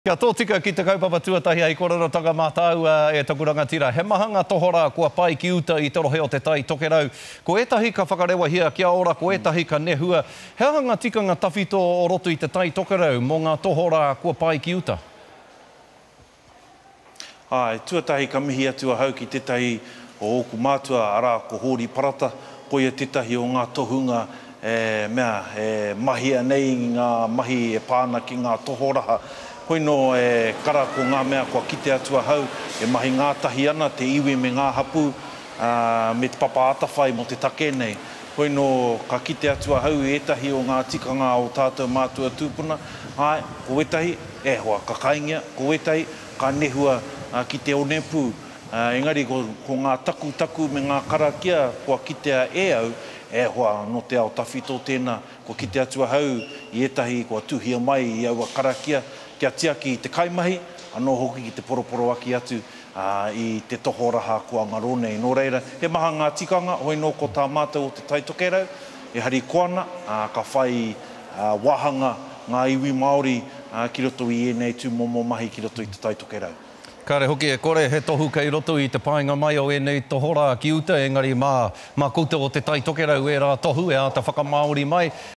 Kia tōtika ki te kaupapa tuatahi hei kōrerotanga mā tāua e taku rangatira. He maha ngā tohorā kua pae ki uta i te rohe o Te Tai Tokerau. Ko ētahi ka whakarewahia kia ora, ko ētahi ka nehua. He aha ngā tikanga tawhito o roto i Te Tai Tokerau mō ngā tohorā kua pae ki uta? Āe, tuatahi ka mihi atu ahau ki tētahi o ōku mātua, arā, ko Hōri Parata, koia tētahi o ngā tohunga e mea, e mahia nei ngā mahi e pā ana ki ngā tohoraha. Hoi nō e kara ko ngā mea kua kite atu ahau, e mahi ngātahi ana te iwi me ngā hapū, ā, me Te Papa Atawhai mō te take nei. Hoi nō ka kite atu ahau i ētahi o ngā tikanga a ō tātou mātua tūpuna, āe, ko wētahi, e hoa, ka kaingia, ko wētahi, ka nehua ki te onepū. Engari ko, ko ngā takutaku me ngā karakia kua kitea e au, e hoa, nō te ao tawhito tēnā, kua kite atu ahau i ētahi kua tuhia mai i aua karakia kia tiaki i te kaimahi, anō hoki ki te poroporoaki atu ā, i te tohoraha kua ngaro nei. Nō reira, he maha ngā tikanga, hoi nō ko tā mātou o Te Tai Tokerau, e harikoa ana, ā, ka whai wāhanga ngā iwi Māori ki roto i ēnei tūmomo mahi ki roto i Te Tai Tokerau. Kāre hoki e kore he tohu kei roto i te paenga mai o ēnei tohorā ki uta, engari mā, mā koutou o Te Tai Tokerau ērā tohu e āta whakamāori mai.